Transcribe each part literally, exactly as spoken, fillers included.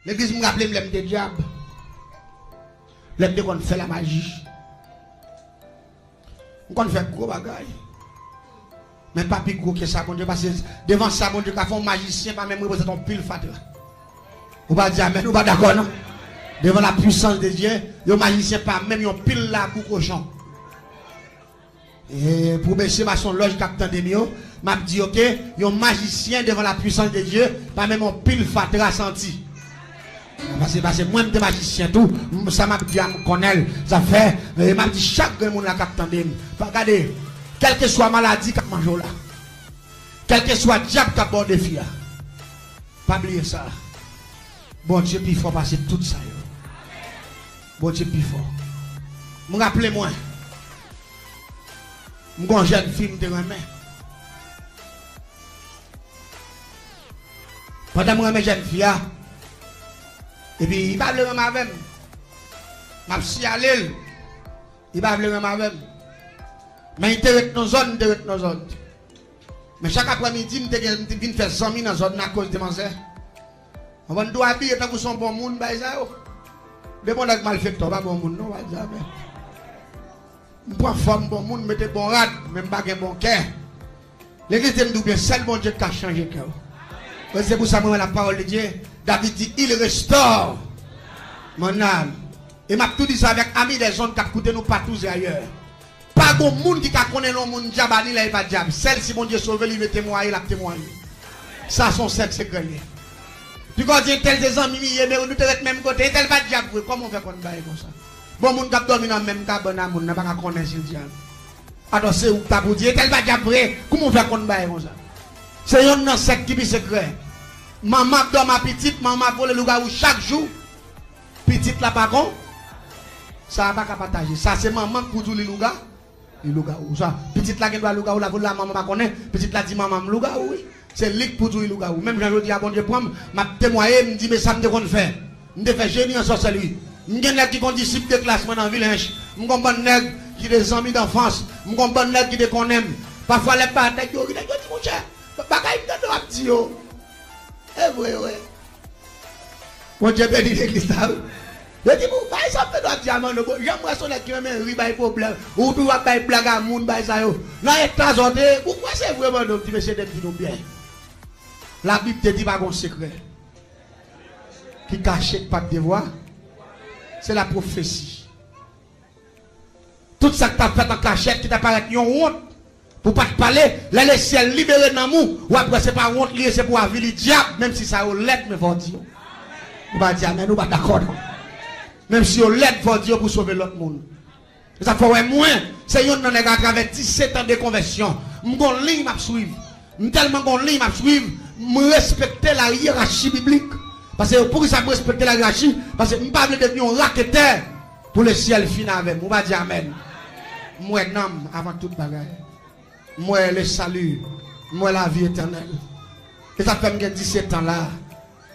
Legliz, m raple m lè m te dyab. Lè m te konn fè lamaji. M konn fè gwo bagay. Men pa pi gwo ke sa Bondye, paske devan sa Bondye ka fè, yon majisyen pa menm reprezante yon pil fatra. Ou pa di amèn, ou pa dakò non. Devant la puissance de Dieu, yon majisyen pa menm yon pil labou kochon. E pou mesye masonlòj k ap tande m yo, m ap di yo ke yon majisyen devan la puissance de Dieu pa menm yon pil fatra santi. Pase, pase mwen m te majisyen tou, m- sa m ap di a m konnen l. Sa fè, e m ap di chak grenn moun la k ap tande m, pa gade, kèlkeswa maladi k ap manje w la, kèlkeswa dyab k ap ba w defi a, pa bliye sa. Bondye pi fò pase tout sa yo. Bondye pi fò. M raple mwen, m gon jèn fi m te renmen. Pandan m renmen jèn fi a, epi li pa vle renmen avè m. M ap siyale l, li pa vle renmen avè m. Men li te ret nan zòn, m te ret nan zòn. Men chak aprèmidi, m te gen, m te vin fè zanmi nan zòn nan akoz de manzè. Anvan n tou abiye tankou se yon bon moun, bay sa yo. De bon nèg malfektè, pa bon moun non, pa di amèn. M pran fòm bon moun, m mete bon rad, men m pa gen bon kè. Legliz te m di w byen, sèl Bondye k ka chanje kè w. E se pou sa mwen wè la parole de Dieu, David di, il restaure mon âme. E m ap tou di sa avèk ami des ondes k ap koute nou patou e ayè. Pa gon moun ki ka konnen lè yon moun dyab a ni lè li pa dyab. Sèl si Bondye sove l, li vle temwaye, l ap temwaye. Sa se yon sèk sekrè l ye. Pi kò di entèl se zanmi m ye, men nou te ret menm kote. Entèl pa dyab vre, kòman w fè konn bagay konsa? Bon, moun k ap dòmi nan menm kabann a moun nan pa ka konnen si l dyab. Atò se ou k ta pou di entèl pa dyab vre, kòman w fè konn bagay konsa? Se yonn nan sèk ki pi sekrè. Manman ap dòmi a pitit, manman ap vole lougawou chak jou. Pitit la pa kon. Sa a pa ka pataje. Sa se manman k pou di w li louga, li lougawou. Sa, pitit la gen dwa lougawou, la vole la, manman pa konnen. Pitit la di manman m lougawou, wi. Se li k pou di w li lougawou. Menm jan jodi a Bondye pran m, m ap temwaye, m di men sa m te konn fè. M te fè jeni an sòsèlri. M gen nèg ki konn disip de klas mwen nan vil Ench. M gon bann nèg ki te zanmi danfans. M gon bann nèg ki te konnen m. Pafwa lè m pa nèg yo ri, nèg yo di monchè, bagay m tande w ap di yo. E vre, wi. Bondye beni legliz la, wi. Yo di pou bay sa m fè dwa di a Manno, bon, jan m wè se yon nèg ki renmen ri, bay pwoblèm. Ou tou w ap bay blag a moun, bay sa yo. Nan eta sa w te ye, ou kwè se vre Manno, m di mesye, de m di nou byen. Labib te di pa gon sekrè ki kache, k p ap devwa. Se la pwofesi. Tout sa k t ap fèt an kachèt, ki t ap parèt yon wont, pou w pa t pale, lè lesyèl libere nanm ou, w ap wè se pa wont li ye, se pou w avili dyab, menm si sa yo lèd, men fò w di yo. Ou pa di amèn, ou pa dakò non. Menm si yo lèd, fò w di yo pou w sove lòt moun. E sa k fè w wè mwen, se yonn nan nèg atravè disèt an de konvèsyon. M gon liy m ap swiv. M tèlman gon liy m ap swiv, m respekte la yerachi biblik. Paske poukisa m respekte la yerachi? Paske m pa vle devni yon raketè pou lesyèl fini avè m. Ou pa di amèn. M wè nanm avan tout bagay. M wè le salut. M wè lavi etènèl. E sa fè m gen disèt an la.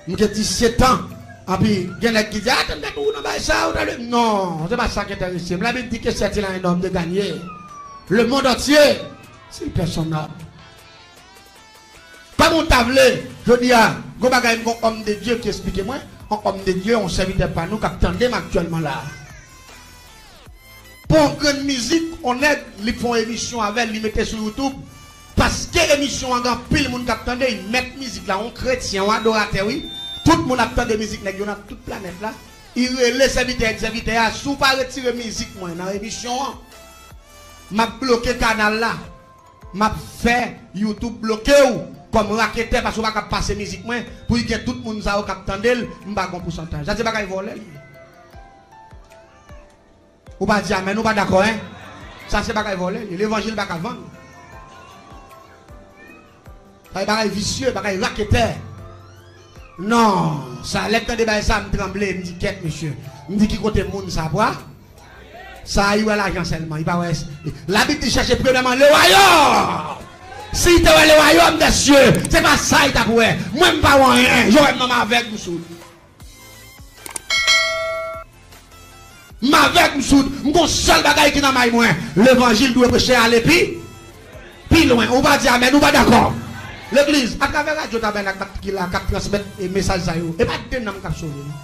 M gen disèt an. Anpi gen nèg ki di, "Ah, tande ou nan bagay sa, ou tande." Non, se pa sa ki enterese m. Labib di, "Que sert-il à un homme de gagner le monde entier s'il perd son âme?" Kòm ou ta vle, jodi a, gon bagay m gon òm de Dye ki esplike mwen, yon òm de Dye, yon sèvitè pa nou k ap tande m aktyèlman la a. Pran yon grenn mizik, yon nèg, li fè yon emisyon avè l, li mete sou YouTube. Paske emisyon an gen anpil moun k ap tande, li mèt mizik la, yon kretyen, yon adoratè, wi. Tout moun ap tande mizik nèg yo nan tout planèt la. Li rele sèvitè, li di sèvitè a, "Si w pa retire mizik mwen nan emisyon an, m ap bloke kanal la." M ap fè YouTube bloke w kòm raketè paske w pa kab pase mizik mwen pou l gen tout moun sa yo k ap tande l, m pa gen yon pousantaj. Sa se bagay vòlè li ye. Ou pa di amèn, ou pa dakò, en? Sa se bagay vòlè li ye. Levanjil pa ka vann. Sa se bagay visye, bagay raketè. Non, sa lè m tande bagay sa, m tranble, m di, "Kèt, mesye." M di, "Ki kote moun sa pral?" Sa a, li wè lajan sèlman, li pa wè. Labib di, "Chèche premyèman le wayòm." Si li te wè le wayòm dè sye, se pa sa li t ap wè. Mwen, m pa wè anyen. Yo wè m nan m avèg, m soud. M avèg, m soud. M gon sèl bagay ki nan may mwen. Levanjil dwe preche ale pi, pi lwen. Ou pa di amèn, ou pa dakò. Legliz, atravè radyo Tabènak k ap, ki la, k ap transmèt, e, mesaj sa yo, e pa de nanm k ap sove, non.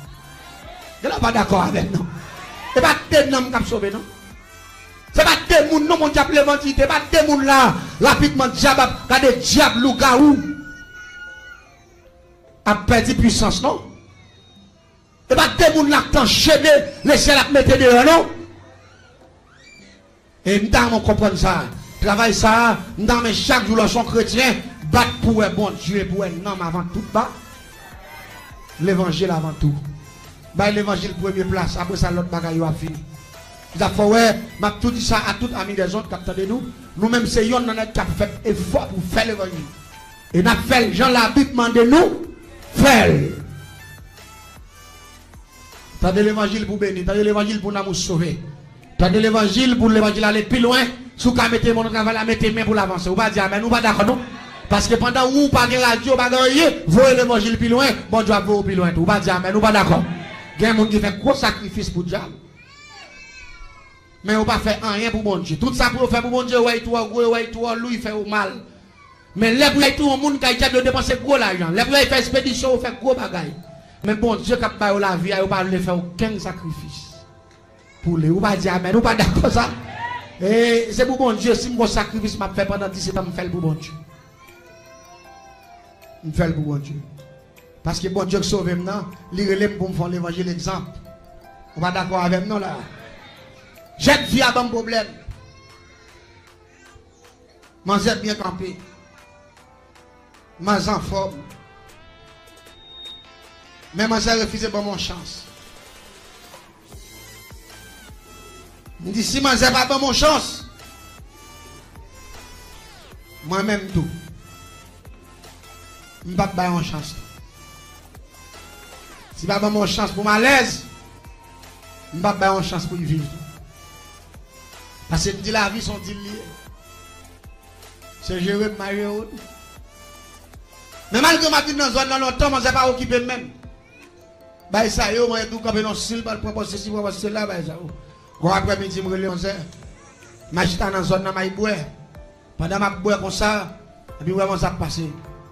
Gen lè w pa dakò avè m, non. E pa de nanm k ap sove, non. Se pa de moun, non, Bondye ap levanjil, e pa de moun la, rapidman, dyab ap, gade dyab, lougawou ap pèdi pwisans, non. E pa de moun la k t anchene, lesyèl ap mete deyò, non. E m ta renmen w konprann sa. Travay sa a, m ta renmen chak jou lè w se yon kretyen, bat pou w wè Bondye, pou w wè nanm avan tout ba-, levanjil avan tou. Bay levanjil premye plas, apre sa lòt bagay yo ap vini. Sa fè w wè, m ap tou di sa a tout ami dèzòd k ap tande nou. Nou menm se yonn nan nèg k ap fè efò pou fè levanjil. E n ap fè l jan Labib mande nou fè l. Tande levanjil pou beni, tande levanjil pou nanm ou sove. Tande levanjil pou levanjil ale pi lwen. Si w ka mete men nan travay la, mete men pou l avanse. Ou pa di amèn, ou pa dakò non. Paske pandan ou pa gen radyo, pa gen anyen, voye levanjil pi lwen, Bondye ap voye w pi lwen tou. Ou pa di amèn, ou pa dakò. Gen moun ki fè gwo sakrifis pou dyab. Men yo pa fè anyen pou Bondye. Tout sa pou yo fè pou Bondye, yo wè l twò gwo, yo wè l twò lou, li fè yo mal. Men lè pou y al touye yon moun kay dyab, yo depanse gwo lajan. Lè pou y al fè espedisyon, yo fè gwo bagay. Men Bondye k ap ba yo lavi a, yo pa vle fè okenn sakrifis pou li. Ou pa di amèn, ou pa dakò sa? E se pou Bondye, si m gon sakrifis m ap fè pandan disèt an, m fè l pou Bondye. M fè l pou Bondye. Paske Bondye k sove m nan, li rele m pou m fè yon levanjil egzanp. Ou pa dakò avè m non la? Jèn fi a ban m pwoblèm. Manzè byen kanpe. Manzè anfòm. Men manzè refize ban m yon chans. M di, si manzè pa ban m yon chans, mwen menm tou, m p ap bay yon chans tou. Si pa ban m yon chans pou m alèz, m p ap bay yon chans pou l viv tou. Paske m di lavi se yon dil li ye. Se jere m, m a jere w tou. Men malgre m ap vin nan zòn nan lontan, manzè pa okipe m menm. Bay sa yo, mwen tou kanpe nan sil, pral pran pòz sesi, pran pòz sela, bay sa yo. Gwo aprèmidi, m rele manzè. M a chita nan zòn nan, m a bwè. Pandan m ap bwè konsa, epi m wè manzè ap pase.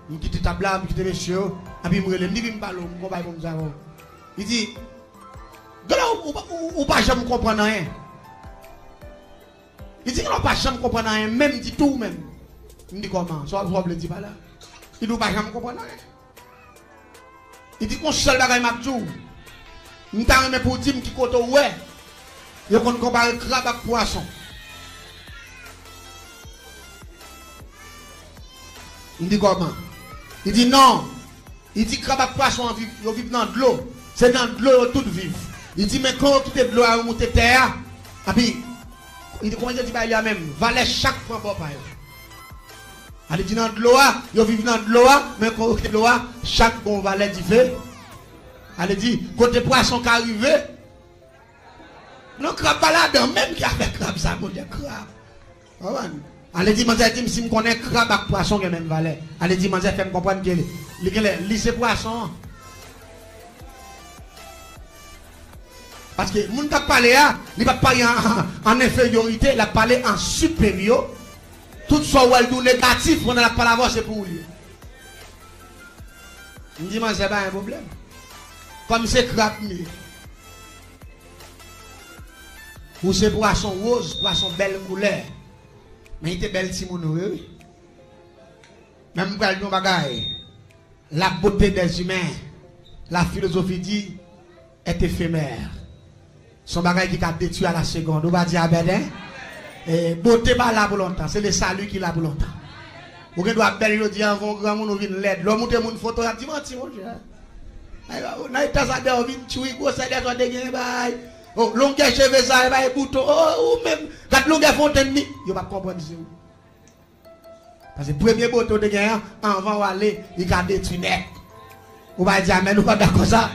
M kite tab la, m kite mesye yo, epi m rele, m di, vin m pale w, m gon bagay pou m di avè w. Li di, gade, ou, ou, ou, ou pa janm konprann anyen. Li di, gade, ou pa janm konprann anyen, menm ditou ou menm. M di, kòman? Sa w, sa w vle di pa la? Li di, ou pa janm konprann anyen. Li di, gon sèl bagay m ap di w. M ta renmen pou w di m ki kote w wè yo konn konpare krab ak pwason. M di, kòman? Li di, non. Li di, krab ak pwason an viv, yo viv nan dlo. Se nan dlo yo tout viv. Li di, men kan yo kite dlo a, yo moute tè a, epi, li di, kòman yo di bagay li a menm? Valè chak pran bò pa yo. A li di nan dlo a, yo viv nan dlo a, men kan yo kite dlo a, chak gon valè dife. A li di, kote pwason ka rive, non, krab pa ladan, menm ki afè krab sa, Bondye, krab. Konprann? A li di, manzè di m, si m konnen krab ak pwason gen menm valè. A li di, manzè fè m konprann ke li, li genlè, li se pwason an. Paske moun k ap pale a, li p ap pale an, an, an enferyorite, l ap pale an siperyo. Tout sa w wè l di w negatif, pandan l ap pale avè w, se pou ou l ye. M di, manzè, pa gen pwoblèm. Kòm se krab m ye. Ou se pwason woz, pwason bèl koulè. Men li te bèl timoun vre, wi. Men m pral di w yon bagay. La beauté des humains, la philosophie dit, est éphémère. Se yon bagay ki ka detwi a la segonn. Ou pa di amèn, en? E, bote pa la pou lontan. Se le salut ki la pou lontan. Ou gen dwa bèl jodi a, anvan w granmoun, ou vin lèd. Lè w montre moun foto, y ap di, manti, monchè. Ay, nan eta sa dèyè w vin tchwi, gwosè dèyè sa w te gen, bay. O, longè cheve sa, bay bouton. O, ou menm, gad longè fontenn li. Yo p ap konprann se ou. Paske premye bote w te gen an, anvan w ale, li ka detwi nèt. Ou pa di amèn, ou pa dakò sa?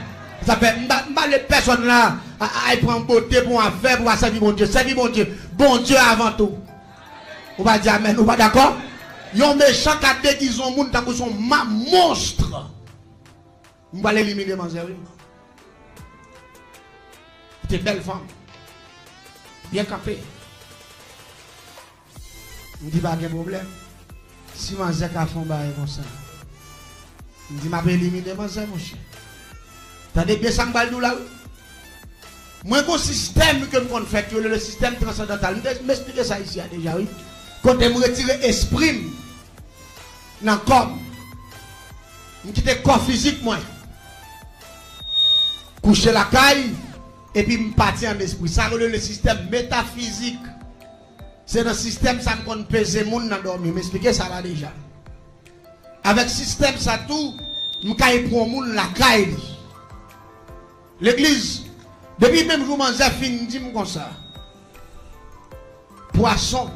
Sa fè, m pa, m pa vle pèsonn la a, a, al pran bote pou yon afè, pou w pa sèvi Bondye. Sèvi Bondye. Bondye avan tou. Ou pa di amèn, ou pa dakò? Yon mechan ka degize yon moun tankou se yon ma-, monstr. M pral elimine manzè, wi. Li te bèl fanm. Byen kanpe. M di pa gen pwoblèm. Si manzè ka fè yon bagay konsa, m di m ap elimine manzè, monchè. Tande byen sa m pral di w la, wi. Mwen gon sistèm ke m konn fè, ki rele le sistèm transandantal. M te, m esplike sa isi a deja, wi. Kote m retire espri m nan kò m. M kite kò fizik mwen. Kouche lakay, epi m pati an espri. Sa rele le sistèm metafizik. Se nan sistèm sa m konn peze moun nan dòmi. M esplike sa la deja. Avèk sistèm sa tou, m kay pran moun lakay li. Legliz, depi menm jou manzè fin di m konsa, pwason,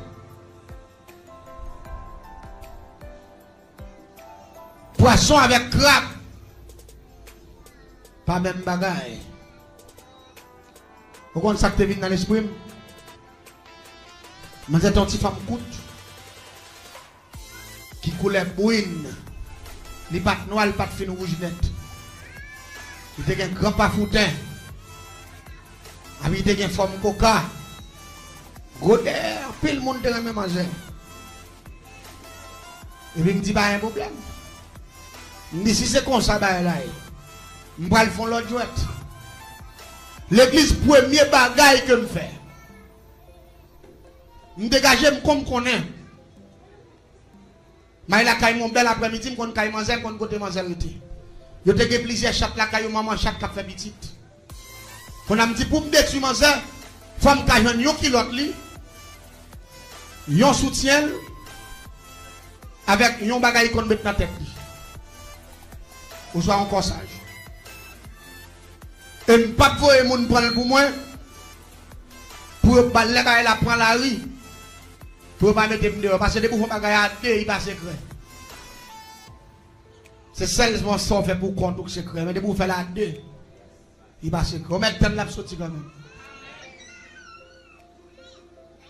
pwason avèk krab, pa menm bagay. Ou konn sa k te vin nan lespri m? Manzè te yon ti fanm kout, ki koulè brin. Li pa t nwa, li pa t fin wouj nèt. Li te gen gran pafouten. Epi li te gen fòm koka. Gwo dèyè, anpil moun te renmen manzè. Epi m di pa gen pwoblèm. M di si se konsa bagay la ye, m pral fè yon lòt jwèt. Legliz, premye bagay ke m fè, m degaje m kon m konnen. M al lakay mwen yon bèl aprèmidi, m konn kay manzè, m konn kote manzè rete. Yo te gen plizyè chat lakay yo, manman chat k ap fè pitit. Kounye a m di pou m detwi manzè, fò m ka jwenn yon kilòt li, yon soutyen l, avèk yon bagay li konn met nan tèt li. Oswa yon kòsaj. E m p ap voye moun pran l pou mwen, pou yo ba l lè bagay la pran lari, pou yo pa mete m deyò. Paske depi w fè yon bagay a de, li pa sekrè. Se sèlman sa w fè pou kont ou k sekrè. Men depi w fè l a de, li pa sekrè. Ou mèt tann l ap soti kanmenm.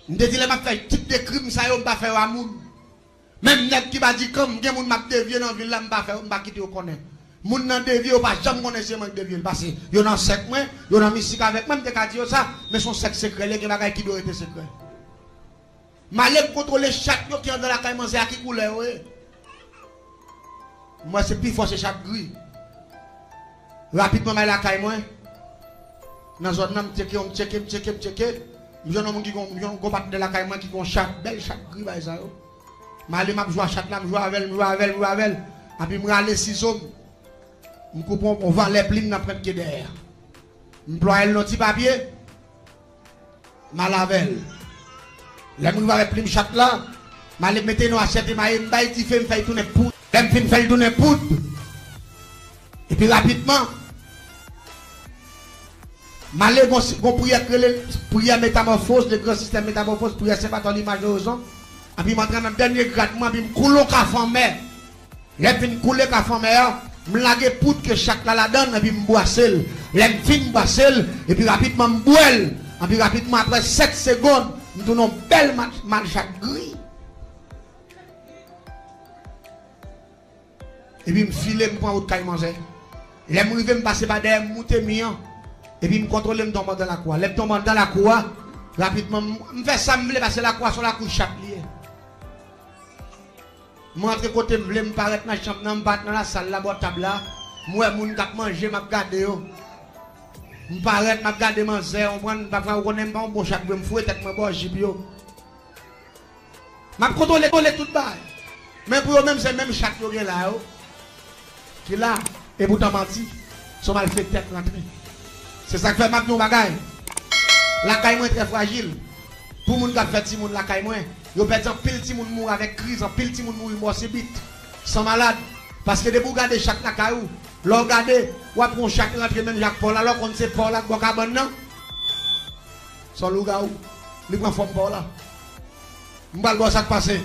M te di lè m ap fè tip de krim sa yo, m pa fè yo a moun. Menm nèg ki pa di kanm, gen moun m ap devye nan vil la, m pa fè, m pa kite yo konnen. Moun nan devye, yo pa janm konnen se mwen k devye l. Paske yo nan sèk mwen, yo nan misik avèk mwen, m te ka di yo sa, men se yon sèk sekrè, li gen bagay ki dwe rete sekrè. M ale m kontwole chat yo ki anndan lakay manzè a, ki koulè yo ye. M wè se pifò se chat gri. Rapidman, m al lakay mwen. Nan zòn nan, m tcheke, m tcheke, m tcheke, m tcheke. M jwenn yon moun ki gon, yon gon patnè lakay mwen ki gon chat, bèl chat gri bay sa yo. M ale, m ap jwe a chat la, m jwe avè l, m jwe avè l, m jwe avè l. Epi m rale sizo m. M koupe yon, yon valè plim nan pwent ke dèyè. M plwaye l nan ti papye. M al avè l. Lè m rive avèk plim chat la, m ale mete nan asyèt emaye, m bay dife, m fè l tounen poud. Lè m fin fè l tounen poud, epi rapidman, m ale gon, gon priyè k rele priyè metamòfòz, le gran sistèm metamòfòz, priyè Sen Patòl, imaj de rezon. Epi m antre nan dènye grad mwen, epi m koule yon kafe anmè. Lè m fin koule kafe anmè a, m lage poud ke chat la ladann, epi m bwase l. Lè m fin bwase l, epi rapidman m bwè l. Epi rapidman, apre sèt segonn, m tounen yon bèl mal, mal chat gri. Epi m file, m pran wout kay manzè. Lè m rive, m pase pa dèyè, m moute mi an. Epi m kontwole, m tonbe anndan lakou a. Lè m tonbe anndan lakou a, rapidman, m, m fè sa m vle, paske lakou a se yon lakou chat li ye. M rantre kote m vle, m parèt nan chanm nan, m parèt nan lasal la, bò tab la. M wè moun k ap manje, m ap gade yo. M parèt, m ap gade manzè, w konprann, pafwa ou konnen m pa yon bon chat vre, m foure tèt mwen bò jip yo. M ap kontwole, kontwole tout bagay. Men pou yo menm, se menm chat yo gen la yo. Ki la, e poutan manti, se yon malfektè k rantre. Se sa k fè m ap di yon bagay. Lakay mwen trè frajil. Pou moun k ap fè timoun lakay mwen, yo pèdi anpil timoun mouri avèk kriz, anpil timoun mouri mò sibit, san malad. Paske depi w gade chat lakay ou, lè w gade, w ap wè yon chat rantre menm jan ak pa w la, lè w konn se pa w la k bò kabann nan. Se yon lougawou. Li pran fòm pa w la. M pral ba w sa k pase.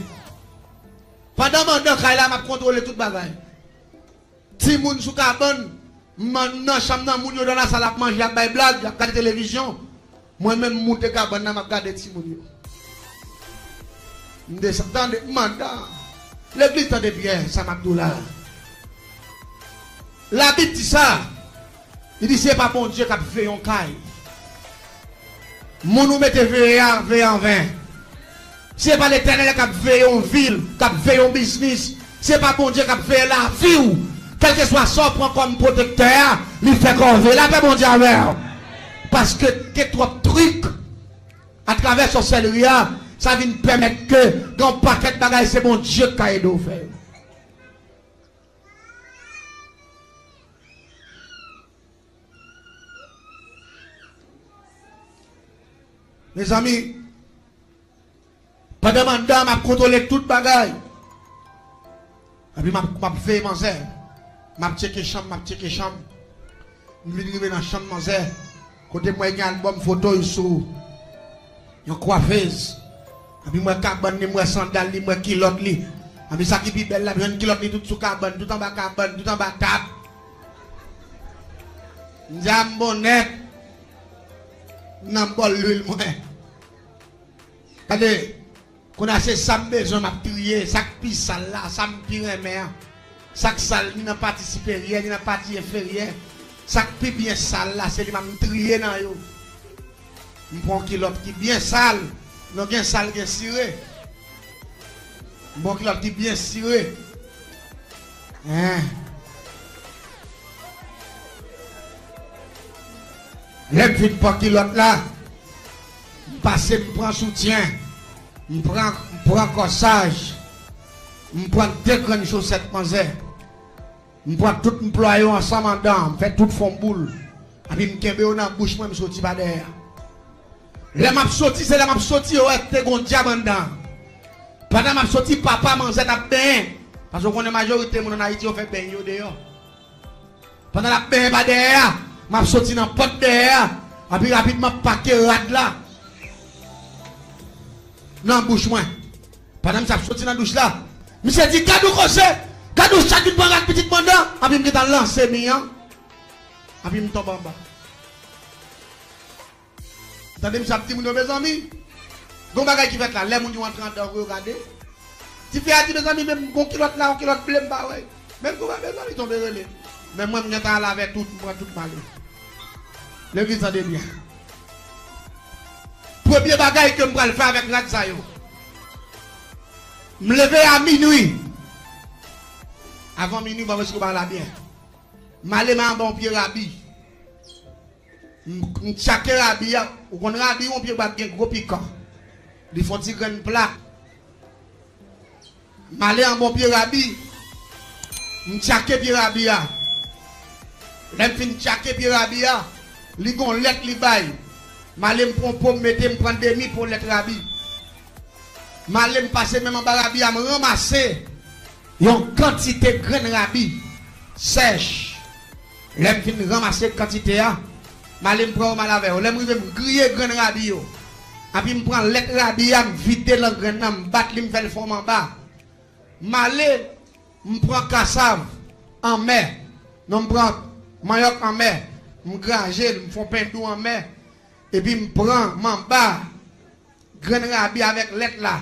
Pandan m anndan kay la, m ap kontwole tout bagay. Timoun sou kabann, m nan chanm nan, moun yo nan lasal ap manje, ap bay blag, ap gade televizyon. Mwen menm, m moute kabann nan, m ap gade timoun yo. M desann, tande, m anndan. Legliz, tande byen sa m ap di w la. Labib di sa. Li di, se pa Bondye k ap veye yon kay. Moun ou mete veye a, veye anven. Si se pa Letènèl k ap veye yon vi, k ap veye yon biznis, si se pa Bondye k ap veye lavi w, kèlkeswa sa w pran kòm pwotektè a, li fè kòve. Lapè Bondye avè w. Paske gen twòp trik atravè sòsèlri a, sa vin pèmèt ke gen yon pakèt bagay se Bondye k ka ede w fè yo. Mezanmi, pandan manda m ap kontwole tout bagay. Epi m ap, m ap veye manzè. M ap tcheke chanm, m ap tcheke chanm. M vin rive nan chanm manzè. Kote m wè gen albòm foto l sou yon kwafez. Epi m wè kabann li, m wè sandal li, m wè kilòt li. Epi sa ki pi bèl la, m jwenn kilòt li tout sou kabann, tout anba kabann, tout anba tab. M di a m bon nèt. M nan bòl lwil mwen. Gade, kounye a se sa m bezwen, m ap triye. Sa k pi sal la, sa m pi renmen an. Sa k sal, ni nan pati siperyè, ni nan pati enferyè. Sa k pi byen sal la, se li m ap triye nan yo. M pran yon kilòt ki byen sal. Non, gen sal, gen sire. M pran yon kilòt ki byen sire. Hein. Lè m fin pran kilòt la, m pase, m pran soutyen, m pran, m pran kòsaj, m pran de grenn chosèt manzè, m pran tout, m plwaye yo ansanm andan, m fè tout fè yon boul. Epi m kenbe yo nan bouch mwen, m soti pa dèyè. Lè m ap soti, se lè m ap soti, yo wè te gon dyab anndan. Pandan m ap soti, papa manzè t ap benyen. Paske w konnen majorite moun ann Ayiti, yo fè beny yo deyò. Pandan l ap benyen pa dèyè a, m ap soti nan pòt dèyè a, epi rapidman pake rad la nan bouch mwen. Pandan misye ap soti nan douch la, misye di, "Gad ou koze! Gad ou chat vin pran rad pitit mandan!" Epi m gentan lanse mi an, epi m tonbe anba. Tande misye ap di moun yo, mezanmi, gon bagay ki fèt la. Lè moun yo antre anndan pou yo gade, tifi a di, mezanmi, menm gon kilòt la, yon kilòt ble m pa wè. Menm kou pa bezwen li tonbe rele. Men mwen, m gentan ale avè tout, m pran tout m ale. Legliz, tande byen. Premye bagay ke m pral fè avèk rad sa yo, m leve a minwi. Avan minwi, ban m esplike w bagay la byen. M ale, m anba yon pye rabi. M, m tchake rabi a. Ou konn rabi, yon pye bwa k gen gwo pikan. Li fè yon ti grenn pla. M ale anba yon pye rabi. M tchake pye rabi a. Lè m fin tchake pye rabi a, li gon lèt li bay. M ale, m pran po, m mete, m pran demi po lèt rabi. M ale, m pase men m anba rabi a, m ranmase yon kantite grenn rabi sèch. Lè m fin ranmase kantite a, m ale, m pran yo, m al avè yo. Lè m rive, m griye grenn rabi yo. Epi m pran lèt rabi a, m vide nan grenn nan, m bat li, m fè l fon anba. M ale, m pran kasav anmè. Non, m pran manyòk anmè. M graje l, m fè yon pen dou anmè. Epi m pran manba grenn rabi avèk lèt la.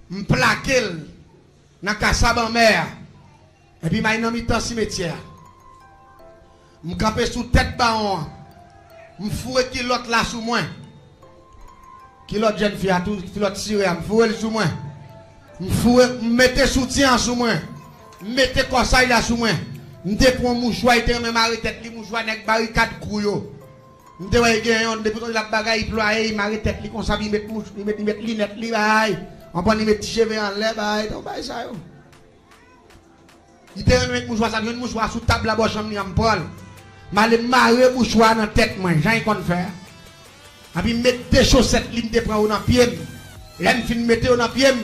M plake l nan kasab anmè a. Epi m al nan mitan simetyè a. M kanpe sou tèt bawon an. M foure kilòt la sou mwen. Kilòt jèn fi a tou, kilòt sire a, m foure l sou mwen. M foure, m mete soutyen an sou mwen. M mete kòsaj la sou mwen. M te pran yon mouchwa, li te renmen mare tèt li, mouchwa nèg Barikad Kwou yo. M te wè l gen yonn, depi w tande l ap bagay, li plwaye, li mare tèt li konsa, epi li met mouch-, li met, li met linèt li, bay. Konprann, li met ti cheve anlè, bay, tout bagay sa yo. Li te renmen met mouchwa sa, li jwenn mouchwa sou tab la bò chanm li an, m pran l. M ale m mare mouchwa a nan tèt mwen, jan li konn fè a. Epi m met de chosèt li m te pran yo nan pye m. Lè m fin mete yo nan pye m,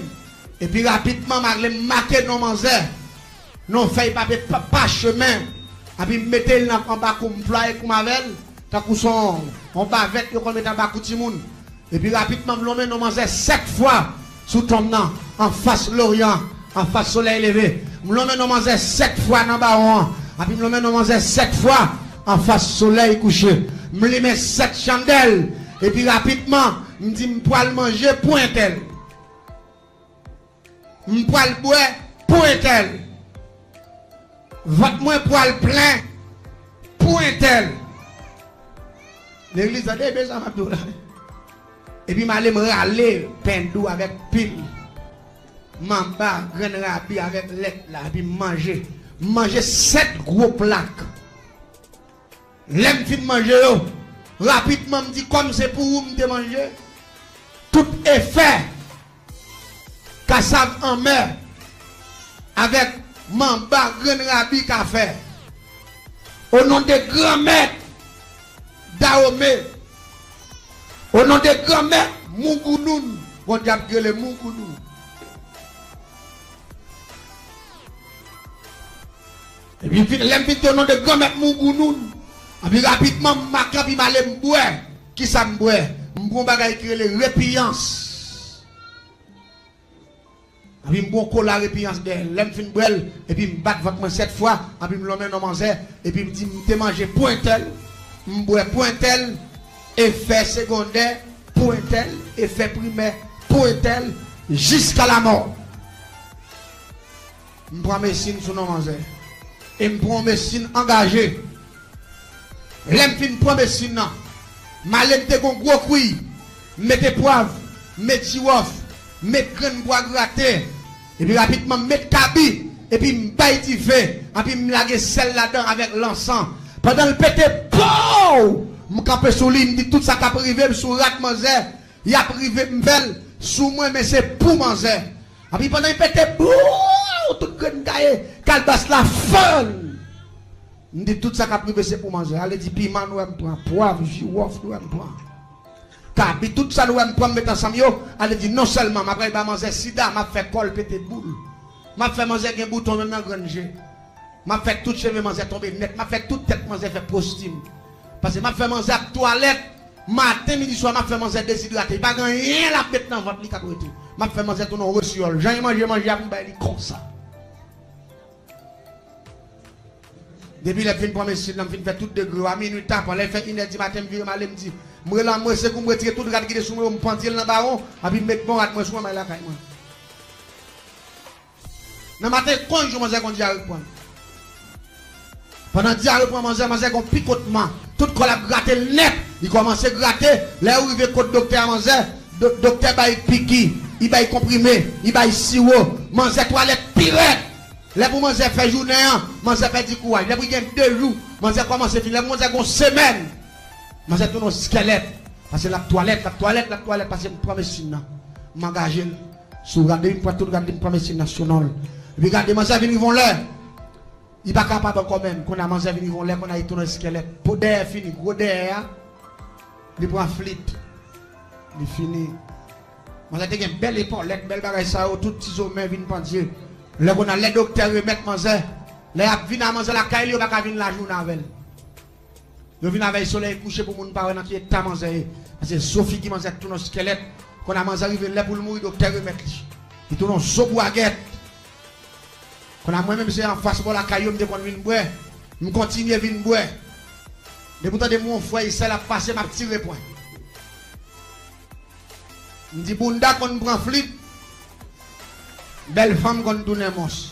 epi rapidman m ale m make non manzè. Non fèy papye pa, pachemen. Epi m mete l nan, anba kou m, m plwaye kou m avè l, tankou se yon, yon bavèt yo konn mete anba kou timoun. Epi rapidman, m lonmen non manzè sèt fwa sou tonm nan, anfas loryan, anfas solèy leve. M lonmen non manzè sèt fwa nan bawon an, epi m lonmen non manzè sèt fwa anfas solèy kouche. M limen sèt chandèl, epi rapidman, m di, "M pral manje pou entèl." M pral bwè pou entèl. Vant mwen pral plen pou entèl. Legliz, tande byen sa m ap di w la. Epi m ale m rale pen dou avèk pil manba, grenn rabi avèk lèt la, epi m manje. M manje sèt gwo plak. Lè m fin manje yo, rapidman m di kòm se pou ou m te manje, tout efè kasav anmè avèk manba grenn rabi ka fè. O non de Granmèt Dawome, o non de Granmèt Mougounoun, gon dyab ki rele Mougounoun. Epi vin, lè m vin di o non de Granmèt Mougounoun, epi rapidman m make epi m ale m bwè. Kisa m bwè? M bwè yon bagay ki rele repiyans. Epi m bwè yon kola repiyans dèyè l. Lè m fin bwè l, epi m bat vant mwen sèt fwa, epi m lonmen non manzè, epi m di m te manje pou entèl, m bwè pou entèl, efè segondè pou entèl, efè primè pou entèl, jiska lamò. M pran mesin sou non manzè. E m pran yon mesin angaje. Lè m fin pran mesin nan, m ale m te gon gwo kwi, m mete pwav, m met jiwòf, m met grenn bwa grate, epi rapidman m met kabi, epi m bay dife, epi m lage sèl ladan avèk lansan. Pandan l pete, pow! M kanpe sou li, m di tout sa k ap rive m sou rad manzè, y ap rive m fè l sou mwen, men se pou manzè. Epi pandan y pete, bouw, tout grenn kaye, kalbas la fann. M di tout sa k ap rive se pou manzè. Ale di piman nou wè m pran, pwav, jiwòf nou wè m pran. Kabi, tout sa nou wè m pran, m met ansanm yo, ale di non sèlman m ap ray ba manzè sida, m ap fè kò l pete boul. M ap fè manzè gen bouton menm nan grenn je. M ap fè tout cheve manzè tonbe nèt. M ap fè tout tèt manzè fè postim. Paske m ap fè manzè ap twalèt. Maten, midi, swa, m ap fè manzè dezidrate. Li pa gen anyen l ap met nan vant li k ap rete. M ap fè manzè tounen yon resiyòl. Jan li manje manje a pou m bay li konsa. Depi lè m fin pran mesin nan, m fin fè tout degre yo, a minui tapan, lè l fè inè di maten, m vire m ale, m di, m rele anmwe, se kou m retire tout rad ki te sou mwen yo, m pandye l nan bawon, epi m met bon rad mwen sou mwen, m al lakay mwen. Nan maten, konjou manzè gon dyare k pran l. Pandan dyare pran manzè, manzè gon pikotman. Tout kò l ap grate l nèt. Li kòmanse grate. Lè yo rive kot doktè a manzè, do- doktè bay piki, li bay konprime, li bay siwo. Manzè twalèt pi rèd. Lè pou manzè fè jounen an, manzè pèdi kouraj. Lè pou gen de jou, manzè kòmanse fini. Lè pou manzè gon semèn, manzè tounen yon skèlèt. Paske l ap twalèt, l ap twalèt, l ap twalèt, paske m pran mesin nan. M angaje l. Sou rad li, m pran tout rad li, m pran mesin nan sou non l. Epi gade, manzè vin rive yon lè. Li pa kapab ankò menm. Kounye a manzè vin rive yon lè, kounye a li tounen eskèlèt. Po dèyè fini, gwo dèyè a. Li pran flit. Li fini. Manzè te gen bèl epòlèt, bèl bagay sa yo, tout ti zo men vin pandye. Lè kounye a, lè doktè remèt manzè, lè y ap vin a manzè lakay li, yo pa ka vin lajounen avè l. Yo vin avè l solèy kouche pou moun pa wè nan ki eta manzè ye. Paske zo figi manzè tounen yon skèlèt. Kounye a manzè rive lè pou l mouri, doktè remèt li. Li tounen yon zo bwagèt. Kounye a mwen menm se anfas bò lakay yo m te konn vin bwè. M kontinye vin bwè. Depi w tande m wè yon frè e sè l ap pase, m ap tire pwen. M di bounda konn pran flit, bèl fanm konn tounen mons.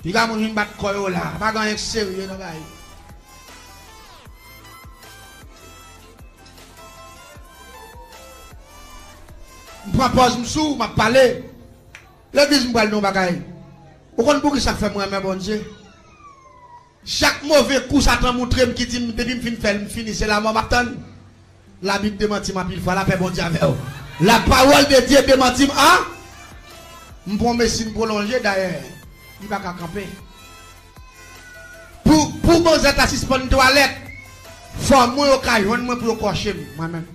Piga moun vin bat kò yo la, pa gen anyen k serye nan bagay. M pran pòz m sou, m ap pale. Legliz m pral di yon bagay. Ou konn poukisa k fè m renmen Bondye? Chak move kou Satan moutre m ki di m depi m fin fè l, m fini, se lamò m ap tann. Labib demanti m anpil fwa, lapè Bondye avè w. La parole de Dieu demanti m an. M pran yon mesin pwolonje, dayè, li pa ka kanpe. Pou, pou manzè ta sispann twalèt, fò mwen yo ka jwenn mwen pou yo kòche m, mwen menm.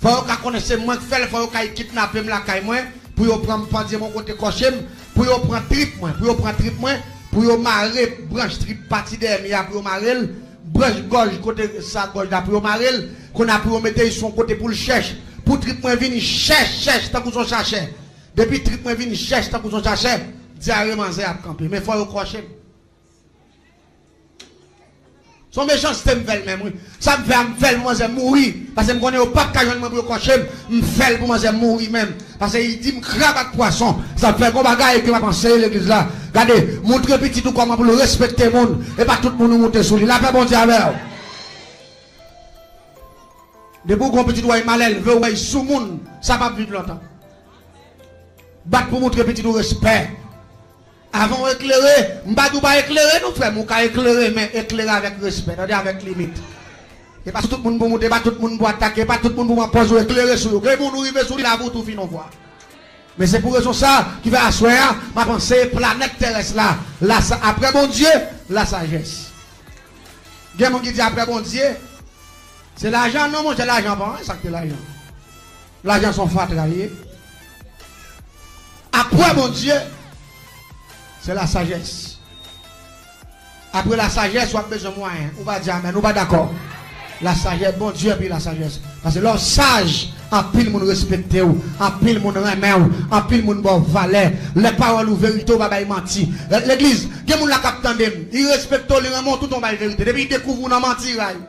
Fò yo ka konnen se mwen k fè l, fò yo ka kidnape m lakay mwen, pou yo pran m pandye m yon kote kòche m, pou yo pran trip mwen, pou yo pran trip mwen, pou yo mare branch trip pati dèyè mi a, pou yo mare l, branch gòj kote sa gòj la, pou yo mare l, kounye a pou yo mete l sou yon kote pou l chèch, pou trip mwen vin chèch, chèch, tankou s on chachè. Depi trip mwen vin chèch, tankou s on chachè, dyare manzè ap kanpe. Men fò yo kòche m. Se yon mechanste m fè l menm, wi. Sa m fè a, m fè l pou manzè mouri. Paske m konnen yo p ap ka jwenn mwen pou yo kòche m. M fè l pou manzè mouri menm. Paske li di m krab ak pwason. Sa fè gon bagay ke m ap anseye legliz la. Gade, moutre pitit ou kòman pou l respekte moun. E pa tout moun ou moute sou li. Lapè Bondye avè w. Depi w gen yon pitit ou wè l malelve, ou wè l soumoun, sa p ap viv lontan. Bat pou moutre pitit ou respè. Avan w eklere, m pa di w pa eklere non frè m, ou ka eklere, men eklere avèk respè, tande, avèk limit. E pa sou tout moun pou w moute, e pa tout moun pou w atake, e pa tout moun pou w pran pòz ou eklere sou yo. Gen moun ou rive sou li, lavi w tou fini yon fwa. Men se pou rezon sa ki fè aswè a, m ap anseye planèt terès la, la sa, apre Bondye, lasajès. Gen moun ki di apre Bondye, se lajan. Non, monchè, lajan pa anyen, sa k te lajan. Lajan se yon fatra l ye. Apre Bondye, se lasajès. Apre lasajès, w ap bezwen mwayen. Ou pa di amèn, ou pa dakò. Lasajès, Bondye epi lasajès. Paske lè w saj, anpil moun respekte w, anpil moun renmen w, anpil moun ba w valè. Lè pawòl ou verite, ou pa bay manti. Legliz, gen moun la k ap tande m, li respekte w, li renmen w, toutan w bay verite. Depi li dekouvri w nan manti, li rayi w.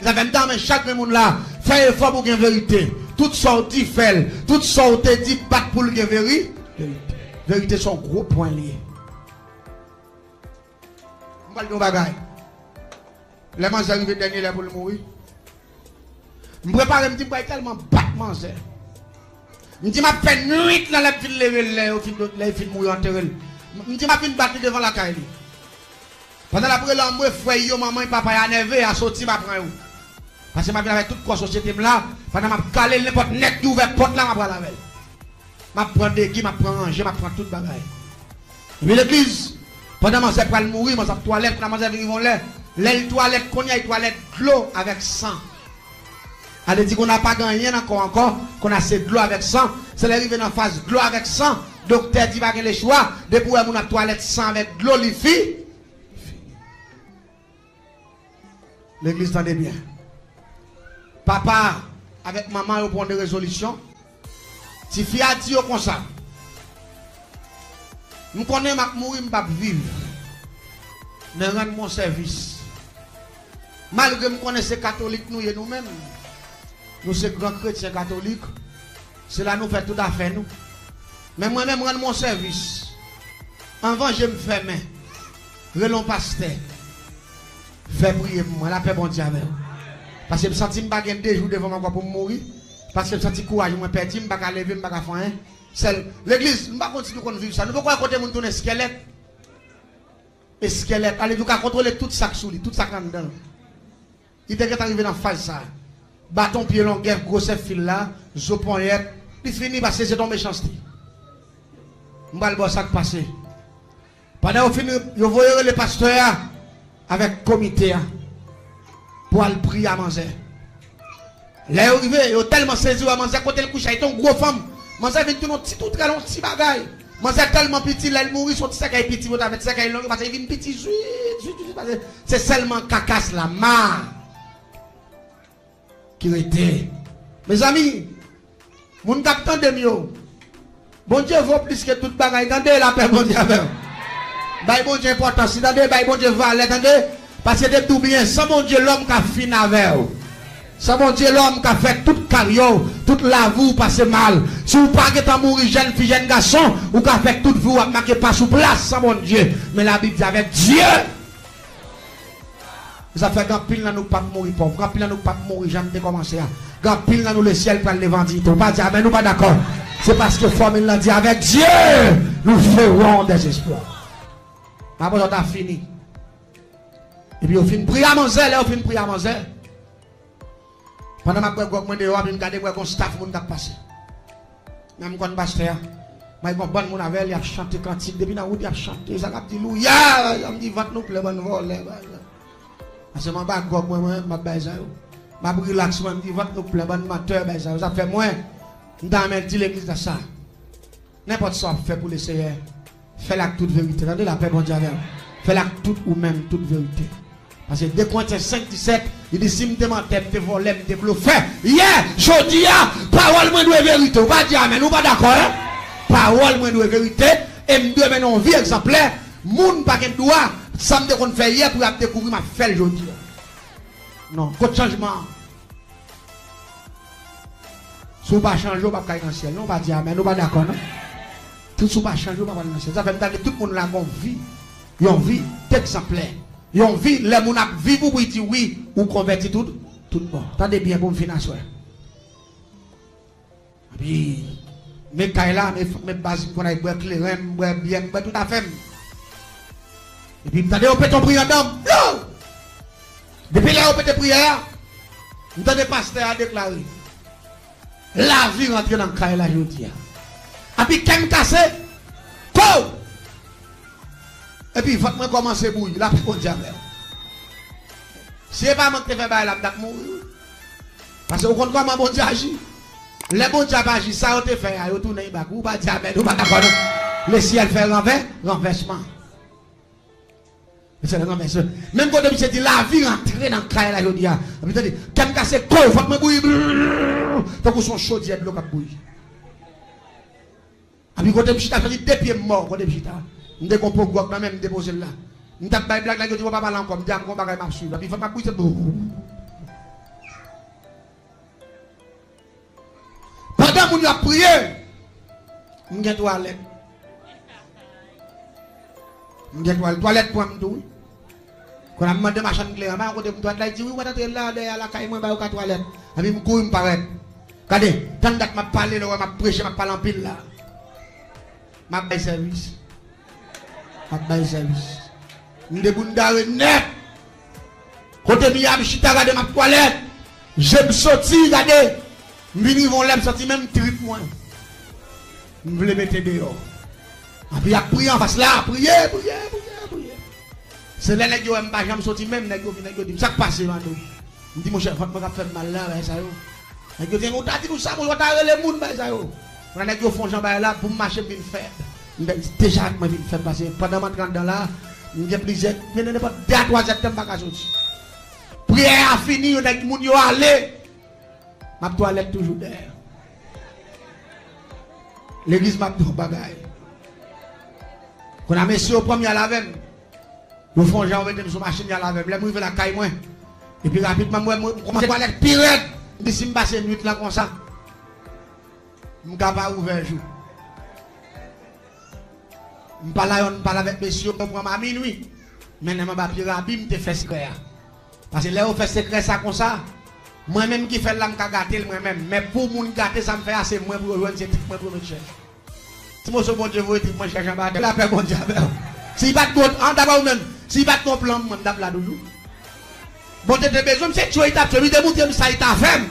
Sa fè m ta renmen chak grenn moun la fè efò pou gen verite. Tout sa w di, fè l. Tout sa w te di, bat pou l gen veri-, verite. Verite se yon gwo pwen li ye. M pral di yon bagay. Lè manzè rive dènye lè pou l mouri, m prepare, m di m pral tèlman bat manzè. M di m ap fè nwit lan lè m fin leve l, lè yo fin, lè yo fin mouri, yo antere l. M di m ap vin bat li devan lakay li. Pandan l ap rele anmwe, frè yo, manman y, papa y a nève, a soti, m a pran yo. Paske m a vin avèk tout kò sosyete m la, pandan m ap kale l, nenpòt nèg ki ouvè pòt la, m a pral avè l. M ap pran degi, m ap pran ranje, m ap pran tout bagay. Epi legliz, pandan manzè pral mouri, manzè ap twalèt, pandan manzè vin rive yon lè, lè l twalèt, kounye a l twalèt dlo avèk san. Ale di kounye a pa gen anyen nan kò ankò, kounye a se dlo avèk san. Se lè rive nan faz dlo avèk san, doktè di pa gen lechwa, depi w wè moun ap twalèt san avèk dlo, li fi-, fini. Legliz, tande byen. Papa avèk manman yo pran de rezolisyon. Tifi a di yo konsa, m konnen m ap mouri, m p ap viv. Men rann mwen sèvis. Malgre m konnen se katolik nou ye nou menm, nou se gran kretyen katolik, se la nou fè tout afè nou. Men mwen menm, rann mwen sèvis. Anvan je m fèmen, rele yon pastè. Fè priye pou mwen, lapè Bondye avè w. Paske m santi m pa gen de jou devan m ankò pou m mouri. Paske m santi kouraj mwen pèdi, m pa ka leve, m pa ka fè anyen. Sèl, legliz, m pa konn si nou konn viv sa. Nou poko wè kote moun tounen eskèlèt? Eskèlèt, ale di w ka kontwole tout sa k sou li, tout sa k anndan l. Li te gentan rive nan faz sa. Baton pye longè, gwosè fil la, zo ponyèt, li fini paske se t on mechanste. M pral ba w sa k pase. Pandan yo fin, yo voye rele pastè a avèk komite a pou al priye a manzè. Lè yo rive, yo tèlman sezi wè manzè kote l kouche a, li te yon gwo fanm. Manzè vin tounen yon ti toutrèl, yon ti bagay. Manzè tèlman piti, lè l mouri, se yon ti sèkèy piti yo ta fè, ti sèkèy long, paske li vin piti, zwit, zwit, zwit, paske se sèlman kakas la, ma ki rete. Mezanmi, moun k ap tande m yo, Bondye vo plis ke tout bagay, tande, lapè Bondye avè w. Bay Bondye enpòtans li, tande, bay Bondye valè, tande. Paske te di w byen, san Bondye, lòm ka fin avè w. San Bondye, lòm ka fè tout karyè w, tout lavi w pase mal. Si w pa gentan mouri jèn fi, jèn gason, ou ka fè tout vi w ap make pa sou plas san Bondye. Men Labib di, avèk Dye, Sa fè gen anpil nan nou k p ap mouri pòv, gen anpil nan nou k p ap mouri jan n te kòmanse a. Gen anpil nan nou lesyèl pral leve an diyite. Ou pa di amèn, ou pa dakò. Se paske fòmil lan di, avec Dieu, nous ferons des exploits. M ap wè sa ta fini. Epi yo fin priye a manzè, lè yo fin priye a manzè. Pandan m ap bwè gwòg mwen deyò a, m gade m wè gon staf moun k ap pase. Men m konn pastè a. Mwen gon bann moun avè l, y ap chante kantik. Depi nan wout, y ap chante. Sa k ap di louya, y ap di vant nou plen bann vòlè. Paske m anba gwòg mwen, mwen, m ap bay sa yo. M ap rilaks mwen, m di vant nou plen bann mantè, bay sa yo. Sa fè mwen, m ta renmen di legliz la sa. Nenpòt sa w ap fè pou Leseyè, fè l ak tout verite. Tande, lapè Bondye avè w. Fè l ak tout ou menm, tout verite. Paske de Korentyen senk disèt, li di, si m te mantè, m te vòlè, m te blofè, yè, jodi a, pawòl mwen dwe verite. Ou pa di amèn, ou pa dakò, en? Pawòl mwen dwe verite, e m dwe mennen yon vi egzanplè. Moun pa gen dwa, sa m te konn fè yè pou y ap dekouvri m ap fè l jodi a. Non, kot chanjman an? Si w pa chanje, w p ap ka al nan syèl, non, w pa di amèn, ou pa dakò, non? Tout si w pa chanje, w p ap al nan syèl. Sa fè m ta vle tout moun la gen yon vi, yon vi degzanplè. Yon vi, lè moun ap viv ou pou y di wi, ou konvèti tout. Tout bon. Tande byen pou m fin aswè. Epi, men kay la, men, men baz m konn al bwè kleren, m bwè byè, m bwè tout afè m. Epi m tande yo pete yon priyè anndan m. Yo! Depi lè yo pete priyè a, m tande pastè a deklare, lavi rantre nan kay la jodi a. Epi kè m kase, kow! Epi vant mwen kòmanse bouyi, lapè Bondye avè w. Si se pa mwen ki te fè bagay la, m t ap mouri wi. Paske ou konn kòman Bondye aji. Lè Bondye ap aji, sa yo te fè a, yo tounen bak. Ou pa di amèn, ou pa dakò non. Le syèl fè ranvè, ranvèsman. Le syèl ranvèsman. Menm kote misye di lavi rantre nan kay la jodi a. Epi tande, kè m kase, kow, vant mwen bouyi, brrr, tankou se yon chodyè dlo k ap bouyi. Epi kote m chita, sa di de pye m mò, kote m chita. M te gon po gwòg nan men m, m depoze l la. M t ap bay blag, nèg yo di, "Bon, pa pale ankò." M di, "A, m gon bagay m ap swiv." Epi fòk m ap bouyi, se bou. Pandan moun yo ap priye, m gen twalèt. M gen twal-, twalèt pran m tou, wi. Kounye a m mande machann kleren, "Pa yon kote pou m twalèt la?" Li di, "Wi, ou mèt antre la, dèyè lakay mwen, ba yo ka twalèt." Epi m kouri, m parèt. Gade, tann dat m ap pale, lè w wè m ap preche, m ap pale anpil la. M ap bay sèvis. M ap bay sèvis. M debout, m gare nèt. Kote m ye a, m chita, gade, m ap twalèt. Je m soti, gade. M vin rive yon lè, m santi menm trip mwen m vle mete deyò. Epi y ap priye anfas la, priye, priye, priye, priye. Se lè nèg yo wè m pa janm soti menm, nèg yo vin, nèg yo di m, "Sa k pase, Mano?" M di, "Monchè, vant mwen k ap fè m mal la, bagay sa yo." Nèg yo di, "Ou ta di nou sa, monchè, ou ta rele moun, bagay sa yo." Kounye a nèg yo fè yon jan bagay la, pou m mache, m vin fèb. M di, "Deja mwen vin fèb," paske pandan m antre anndan la, m gen plizyè, men nenpòt de a twa zèdtan m pa ka soti. Priyè a fini, yo nèg moun yo ale. M ap twalèt toujou dèyè. Legliz, m ap di yon bagay. Kounye a mesye yo pran m, y al avè m. Yo fè yon jan, yo mete m sou machin, y al avè m. Lè m rive lakay mwen, epi rapidman, m wè, m kòmanse twalèt pi rèd. M di, "Si m pase nwit lan konsa, m ka pa ouvè jou." M pale a yonn, m pale avèk mesye yo, yo pran m a minwi. Mennen m anba pye rabi, m te fè sekrè a. Paske lè yo fè sekrè sa konsa, mwen menm ki fè l la, m ka gate l mwen menm. Men pou moun gate sa m fè a, se mwen pou yo jwenn, se trip mwen pou yo met chèch. Ti moso Bondye voye trip mwen chèch anba tè, lapè Bondye avè w. Si l pa t gon, an, dakò ou menm, si l pa t gon plan, mwen m t ap la toujou. Bondye te bezwen m, se tchwe li t ap tchwe m, li te moutre m sa li ta fè m.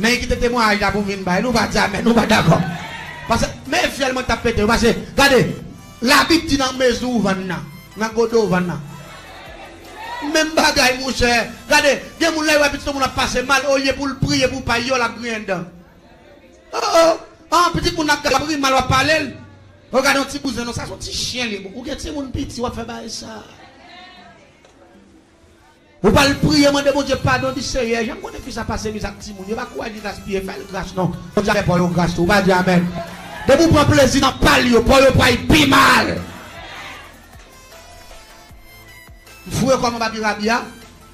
Men li kite temwayaj la pou m vin bay. Nou pa di amèn, nou pa dakò. Paske, men fyèl mwen t ap pete, paske, gade, Labib di nan mezi w vann nan, nan gode w vann nan. Menm bagay, monchè. Gade, gen moun lè yo wè pitit moun ap pase mal, olye pou l priye pou pa yo, l ap griyen dan. Oh, oh. Ah, pitit moun ap gade, w ap ri mal, w ap pale l. Ou gade yon ti bouzen, non, sa se yon ti chen li. Ou gen timoun piti, w ap fè bagay sa. Ou pral priye, mande Bondye padon, di, "Seyè, jan m konnen fi sa pase mizè ak timoun yo, pa kouraj li gaspiye, fè l gras non." Bondye ap fè pa w yo gras tou, ou pa di amèn. Depi w pran plezi nan pa l yo, pa w yo pral pi mal. M foure kò m anba pye rabi a.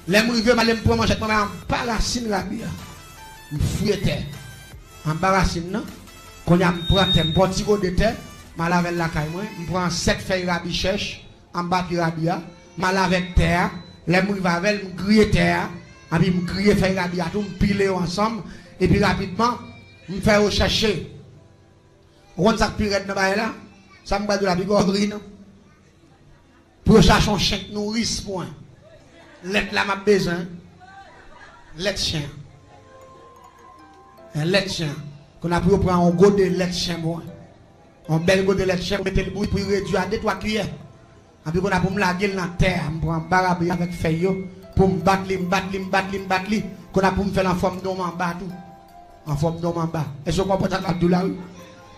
Lè m rive, m ale m pran manchèt mwen, m al anba rasin rabi a. M fouye tè anba rasin nan. Kounye a, m pran tè, m pran ti gode tè, m al avè l lakay mwen, m pran sèt fèy rabi chèch anba pye rabi a, m al avèk tè a. Lè m rive avè l, m griye tè a, epi m griye fèy rabi a tou, m pile yo ansanm, epi rapidman, m fè yo chèche. Ou konn sa k pi rèd nan bagay la? Sa m pral di w la, pi gwo ri non. Pou yo chache yon chen k nouris pou mwen. Lèt la m ap bezwen. Lèt chen. Yon lèt chen. Kounye a pou yo pran yon gode lèt chen pou mwen. Yon bèl gode lèt chen, pou mete l bouyi, pou l redui a de twa kiyè. Epi kounye a pou m lage l nan tè a, m pran anba rabi avèk fèy yo, pou m bat li, m bat li, m bat li, m bat li. Kounye a pou m fè l an fòm de yon manba tou. An fòm de yon manba. Èske w konprann sa m ap di w la, wi?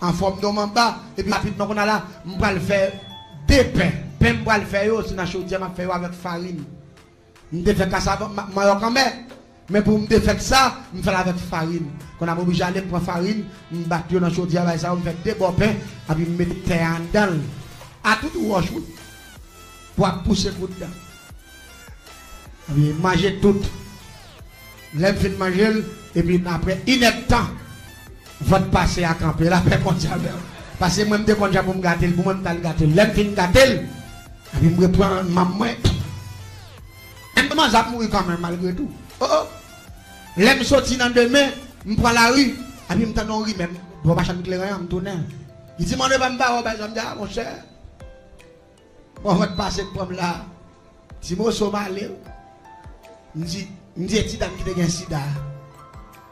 An fòm de yon manba, epi rapidman kounye a la, m pral fè de pen. Pen m pral fè yo, se nan chodyè m ap fè yo avèk farin. M te fè kasav, ma-, manyòk anmè. Men pou m defèt sa, m fè l avèk farin. Kounye a m oblije ale, m pran farin, m bat yo nan chodyè, bay sa yo, m fè de bò pen, epi m mete tè a anndan l. A tout wòch, wi. Pou ap pouse kout dan. Epi manje tout. Lè m fin manje l, epi apre inèdtan, vant pase a kanpe. Lapè Bondye avè w. Paske mwen, m te konn jan pou m gate l, pou mwen, m t al gate l. Lè m fin gate l, epi m reprann manm mwen. Men manzè ap mouri kanmenm, malgre tou. Oh, oh. Lè m soti nan demen, m pran lari, epi m tande yon rimè, m bò machann kleren an, m tounen. Li di, "Mande pa m ba w," bay sa, m di, "A, monchè." Bon, mwen pase pran m la. Ti moso m ale. M di, m di, "E ti dam ki te gen sida a?"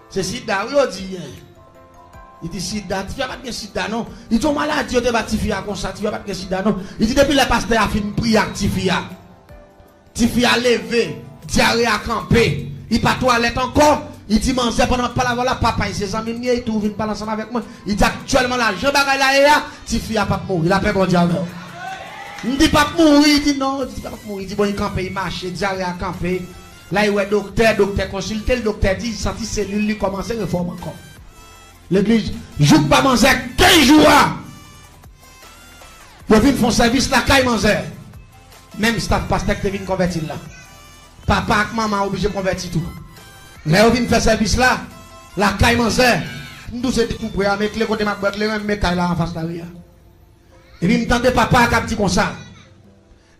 "Se sida, wi, yo di, en." Li di, "Sida? Tifi a pa t gen sida, non." Li di, "Yon maladi yo te ba tifi a konsa, tifi a pa t gen sida, non." Li di, "Depi lè pastè a fin priye ak tifi a, tifi a leve, dyare a kanpe, li pa twalèt ankò." Li di, "Manzè, pandan m ap pale avè w la, papa, se zanmi m ye, li tou vin pale ansanm avèk mwen." Li di, "Aktyèlman la, jan bagay la ye a, tifi a p ap mouri, lapè Bondye avè w." M di, "P ap mouri?" Li di, "Non," li di, "P ap mouri." Li di, "Bon, li kanpe, li mache, dyare a kanpe." La, li wè doktè, doktè konsilte l, doktè di, li santi selil li kòmanse refòm ankò. Legliz, jouk pa manzè kenz jou a, yo vin fè yon sèvis lakay manzè. Menm staf pastè ki te vin konvèti l la. Papa ak manman oblije konvèti tou. Lè yo vin fè sèvis la, lakay manzè, m tou se tou pre a, m ekle kote m ap bwè kleren, m met kay la anfas lari a. Epi m tande papa a k ap di konsa,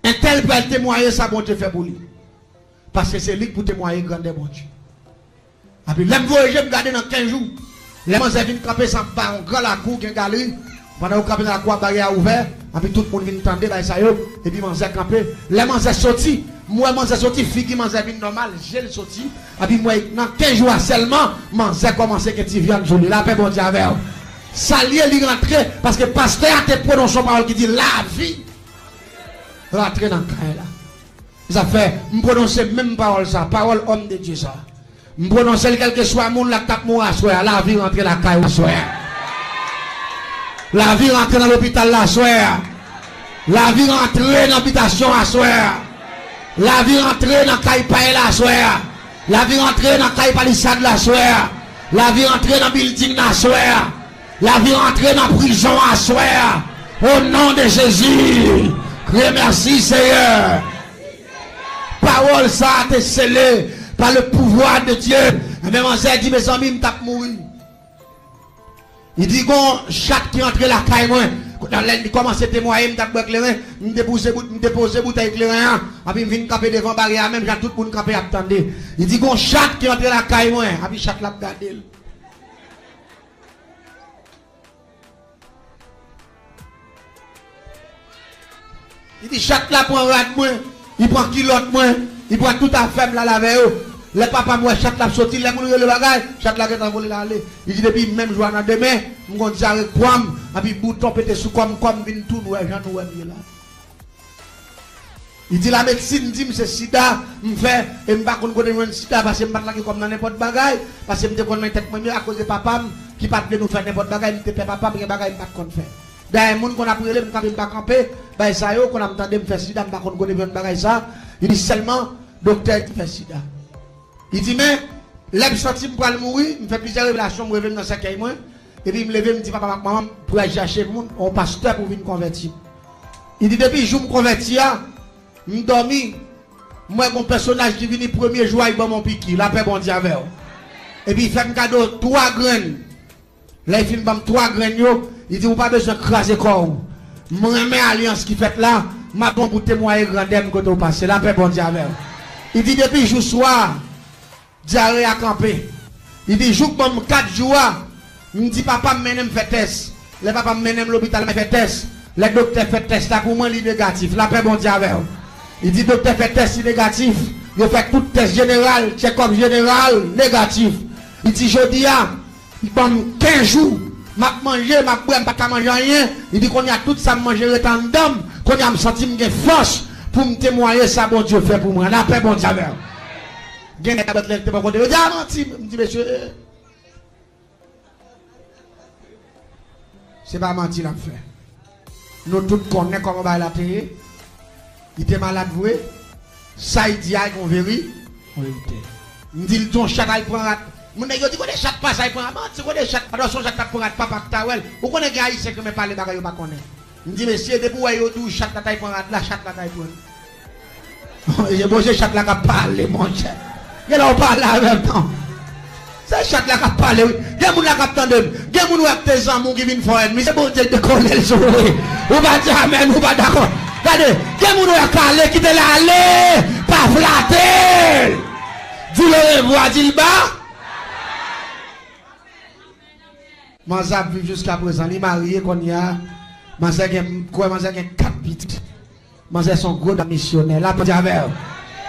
"Entèl pral temwaye sa Bondye fè pou li. Paske se li k pou temwaye grandè Bondye." Epi lè m voye je m gade nan kenz jou, lè manzè vin kanpe san ba yon gran lakou, gen galri, pandan yo kanpe nan lakou a, baryè a ouvè, epi tout moun vin tande bay sa yo, epi manzè kanpe. Lè manzè soti, m wè manzè soti, figi manzè vin nòmal, je l soti, epi m wè nan kenz jou a sèlman, manzè kòmanse gen ti vyann sou li. Lapè Bondye avè w. Sa l ye, li rantre, paske pastè a te pwononse yon pawòl ki di, "Lavi rantre nan kay la." Sa fè, m pwononse menm pawòl sa, pawòl òm de Dye sa. M pwononse l kèlkeswa moun la k ap mouri aswè a, lavi rantre lakay ou aswè a. Lavi rantre nan lopital la aswè a. Lavi rantre nan bitasyon aswè a. Lavi rantre nan kay pay la aswè a. Lavi rantre nan kay palisad la aswè a. Lavi rantre nan bilding la aswè a. Lavi rantre nan prizon aswè a. O non de Jezi. Kriye mèsi, Seyè. Pawòl sa a te sele pa le pouvwa de Dye. Enben, manzè di, "Mezanmi, m t ap mouri." Li di, "Gon chat ki antre lakay mwen." Kounye a, lè li kòmanse temwaye, m t ap bwè kleren, m depoze bout-, m depoze boutèy kleren an, epi m vin kanpe devan baryè a, menm jan tout moun kanpe ap tande. Li di, "Gon chat ki antre lakay mwen," epi chat la ap gade l. Li di, "Chat la pran rad mwen, li pran kilòt mwen, li pran tout afè m l al avè yo." Lè papa m wè chat la ap soti, lè moun rele bagay, chat la gentan vole l ale. Li di, "Depi menm jou a nan demen, m gon dyare k pran m, epi bouton pete sou kò m, kò m vin tou nwè, jan nou wè m ye la." Li di, "Lamedsin di m se sida m fè, e m pa konn kote m jwenn sida, paske m pa t lage kò m nan nenpòt bagay, paske m te konn men tèt mwen mye akoz de papa m, ki pa t vle nou fè nenpòt bagay, m te pè papa m, gen bagay m pa t konn fè. Dayè, moun konn ap rele m kanpe, m pa kanpe, bay sa yo, konn ap tande m fè sida, m pa konn kote m jwenn bagay sa." Li di, "Sèlman, doktè di m fè sida." Li di, "Men, lè m santi m pral mouri, m fè plizyè revelasyon, m reve m nan sèkèy mwen, epi m leve, m di papa m ak manman m pou al chache moun, yon pastè pou vin konvèti m." Li di, "Depi jou m konvèti a, m dòmi, m wè gon pèsonaj ki vini premye jou a, li ban m yon piki, lapè Bondye avè w. Epi li fè m kado twa grenn. Lè li fin ban m twa grenn yo, li di, 'Ou pa bezwen kraze kò w. M renmen alyans ki fèt la, m ap pran pou temwaye grandè m kote w pase, lapè Bondye avè w.'" Li di, "Depi jou swa a, dyare a kanpe." Li di, "Jouk ban m kat jou a, m di papa m mennen m fè tès. Lè papa m mennen m lopital, mwen fè tès. Lè doktè fè tès la pou mwen, li negatif. Lapè Bondye avè w." Li di, "Doktè fè tès, li negatif. Yo fè tout tès jeneral, tchekòp jeneral, negatif." Li di, "Jodi a, li ban m kenz jou, m ap manje, m ap bwè, m pa ka manje anyen." Li di, "Kounye a, tout sa m manje ret anndan m. Kounye a, m santi m gen fòs pou m temwaye sa Bondye fè pou mwen." Lapè Bondye avè w. Gen nèg la te pran kote yo di, "A, manti." M di, "Mesye, se pa manti l ap fè. Nou tout konnen kòman bagay la te ye. Li te malad vre. Sa li di a, gon veri-, verite." M di l, "Ton chat al pran rat." Moun nèg yo di, "Kote chat pase al pran rat?" Manti, kote chat, padon, se yon chat t ap pran rat, papa k ta wè l. Ou konnen gen Ayisyen ki renmen pale bagay yo pa konnen. M di, "Mesye, depi w wè yo di w chat la t al pran rat la, chat la t al pran l." Bon, se chat la k ap pale, monchè. Gen lè w pale avè m, non. Se chat la k ap pale, wi. Gen moun la k ap tande m. Gen moun wè k te zanmi w ki vin fè w ènmi. Se Bondye k dekole l sou ou, wi. Ou pa di amèn, ou pa dakò. Gade, gen moun wè k ale, kite l ale. Pa flate l. Di l orevwa, di l ba. Manzè ap viv jiska prezan. Li marye kounye a. Manzè gen, m kwè manzè gen kat pitit. Manzè se yon gwo dam misyonè. Lapè Bondye avè w.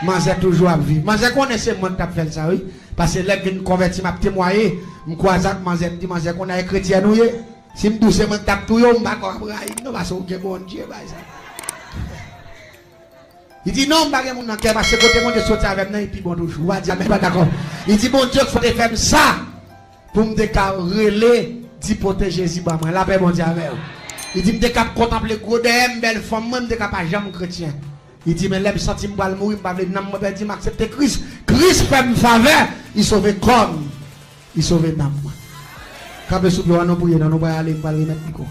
Manzè toujou ap viv. Manzè konnen se mwen k t ap fè l sa, wi. Paske lè m vin konvèti, m ap temwaye. M kwaze ak manzè, m di, "Manzè, konnen e kretyèn ou ye? Si m di w se mwen k t ap touye w, m pa kwè w ap rayi m, non, paske w gen Bondye, bay sa." Li di, "Non, m pa gen moun nan kè, paske kote Bondye soti avè m nan, li pi bon toujou." Ou pa di amèn, ou pa dakò. Li di, "Bondye k fè te fè m sa, pou m te ka rele, di pote Jezi ban mwen." Lapè Bondye avè w. Li di, "M te ka ap kontanple gwo dèyè m, bèl fòm mwen, m te ka pa janm kretyen." Li di, "Men lè m santi m pral mouri, m pa vle nanm mwen pèdi, m aksepte Kris. Kris fè m favè, li sove kò m, li sove nanm mwen." Kanpe sou pye w, ann nou priye, non, nou pral ale, m pral remèt mikwo.